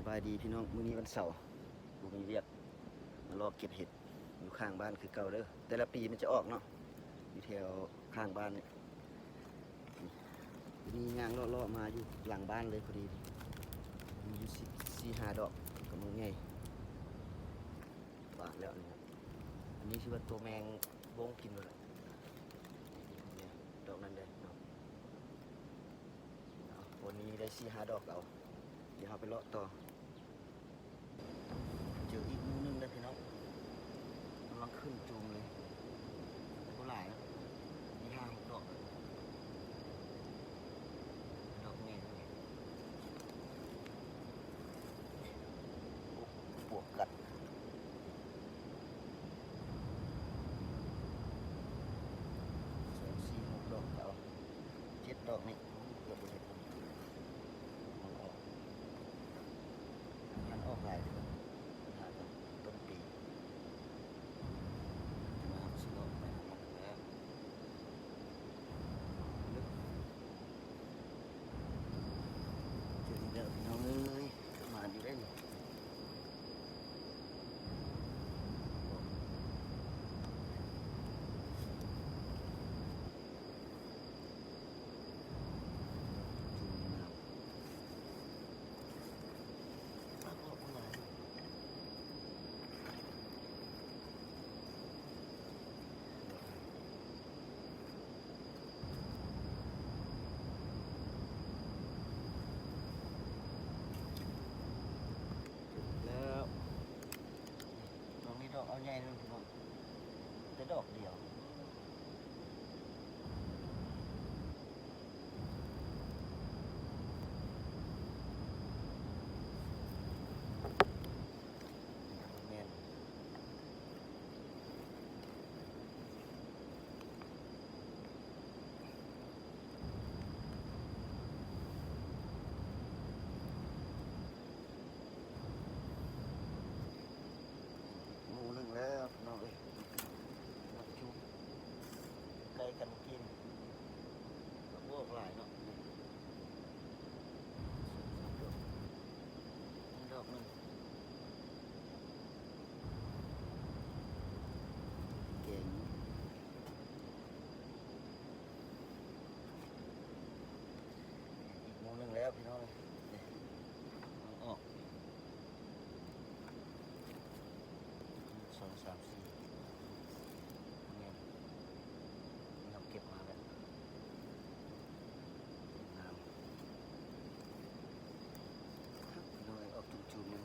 ສະບາຍດີພີ່ນ້ອງ, ມື້ນີ້ວັນເສົາ ບໍ່ມີວຽກ ມາເລາະເກັບເຫັດຢູ່ຂ້າງບ້ານຄືເກົ່າເດີ. ແຕ່ລະປີມັນຈະອອກເນາະ ຢູ່ແຖວຂ້າງບ້ານນີ້. ນີ້ ມື້ນີ້ຍ່າງເລາະໆມາຢູ່ຫຼັງບ້ານເລີຍພໍດີ. ມີຢູ່ສີ່ຫ້າດອກ ກຳລັງໃຫຍ່ ບານແລ້ວນີ້. ອັນນີ້ຄືວ່າໂຕແມງບົ້ງກິນໝົດແລ້ວ ດອກນັ້ນເດ້ເນາະ. ເອົາ ວັນນີ້ໄດ້ສີ່ຫ້າດອກເອົາ. ດຽວເຮົາໄປເລາະຕໍ່. ເຈີອີກໝູ່ໜຶ່ງເດີພີ່ນ້ອງ ກຳລັງຂຶ້ນຈູມເລີຍ. ບໍ່ຫຼາຍເນາະ ມີຫ້າຫົກດອກ ດອກໃຫຍ່ເລີຍ. ໂອ້ ປວກກັດ ສອງ ສີ່ ຫົກດອກເອົາ. ເຈັດດອກນີ້ ໂອ້ ເກືອບບໍ່ເຫັນ ມັນອອກ ມັນອອກຫຼາຍເທື່ອ ມັນຫາກະຕົ້ນປີ. ຈະມາເຮົາຊິເລາະໄປນຳມັນແລ້ວ ເຈີອີກແລ້ວພີ່ນ້ອງເອີຍ. ມາຢູ່ເດ້ນີ້ ແລ້ວ ດອກນີ້ດອກເອົາໃຫຍ່ໜຶ່ງພີ່ນ້ອງ ແຕ່ດອກດຽວ. ແມ່ນ ໝູ່ໜຶ່ງແລ້ວພີ່ນ້ອງເອີຍ ມັນຈຸ ໃກ້ກັນກິນ ກໍບວກຫຼາຍເນາະ. ນີ້ດອກໜຶ່ງ ແກງ ອີກໝູ່ໜຶ່ງແລ້ວພີ່ນ້ອງ ນີ້ ເອົາອອກ ສອງ ສາມ ສີ່ ແມ່ນ ນີ້ເຮົາເກັບມາແລ້ວ ງາມຄັກພີ່ນ້ອງເອີຍ ອອກຈຸ້ມໆ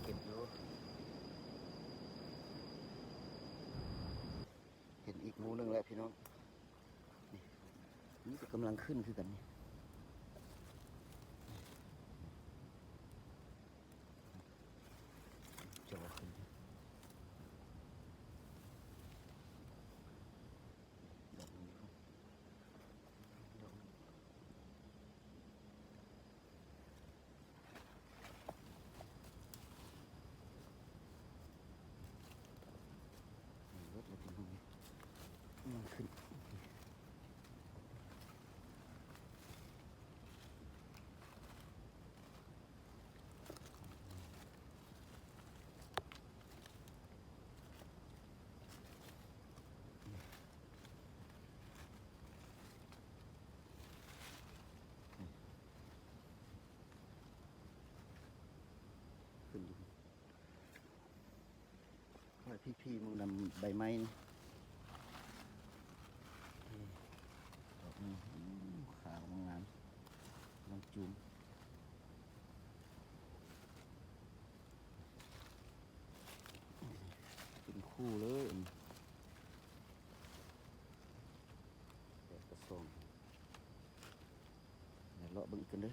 ເກັບຢູ່ ເຫັນອີກໝູ່ໜຶ່ງແລ້ວພີ່ນ້ອງ ນີ້ ນີ້ກໍກຳລັງຂຶ້ນຄືກັນນີ້ ຈໍຂຶ້ນ ດອກໜຶ່ງ ດອກໜຶ່ງ. ເບິດແລ້ວພີ່ນ້ອງ ມັນຂຶ້ນ ຂຶ້ນຢູ່ ຂ້ອຍພີ້ໆ ໝົງນຳໃບໄມ້ນີ້ ດອກໜຶ່ງ ຂາວງາມ ກຳລັງຈູມ ເປັນຄູ່ເລີຍ ແປດກະສອງ ດຽວເລາະເບິ່ງອີກກັນເດີ.